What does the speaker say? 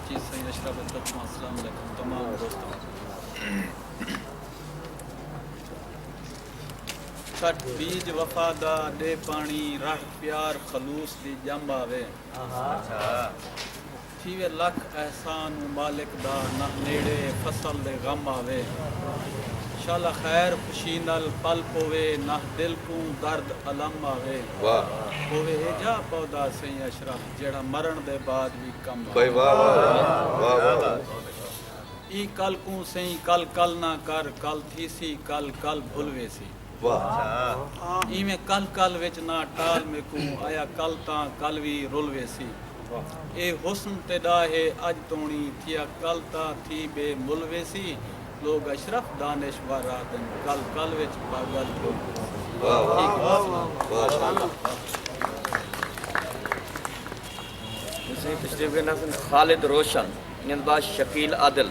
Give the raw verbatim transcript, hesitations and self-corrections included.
چیز سائیں اشرف ہے ترکھوں۔ السلام علیکم تمام دوستوں۔ چھٹ بیج وفا دا ݙے پاݨی، رڑھ پیار خلوص دی ڄم آوے۔ تھیوے لکھ احسان اوں مالک دا، نہ نیڑے فصل دے غم آوے۔ شالا خیر خوشی نال پل پووے، نہ دل کوں درد الم آوے۔ واہ۔ ہووے ایجھا پودا سئیں اشرف، جیڑھا مرݨ دے بعد وی کم بھائی آوے۔ واہ واہ واہ واہ واہ واہ۔ ایں کل کوں سئیں کل کل نہ کر، کل تھیسی کل کل بھل ویسی۔ واہ۔ ایویں کل کل وچ نہ ٹال میکوں، آیا کل تاں کل وی رل ویسی۔ اے حسن تیݙا ہے اڄ توݨی، تھیا کل تاں تھی ٻے مل ویسی۔ لوگ اشرف دانشور آہدن، کل کل وچ پاڳل تھی ویسی۔ واہ واہ واہ واہ۔ دوسری تشریف گن حسن خالد روشن، انہاں بعد شکیل عادل۔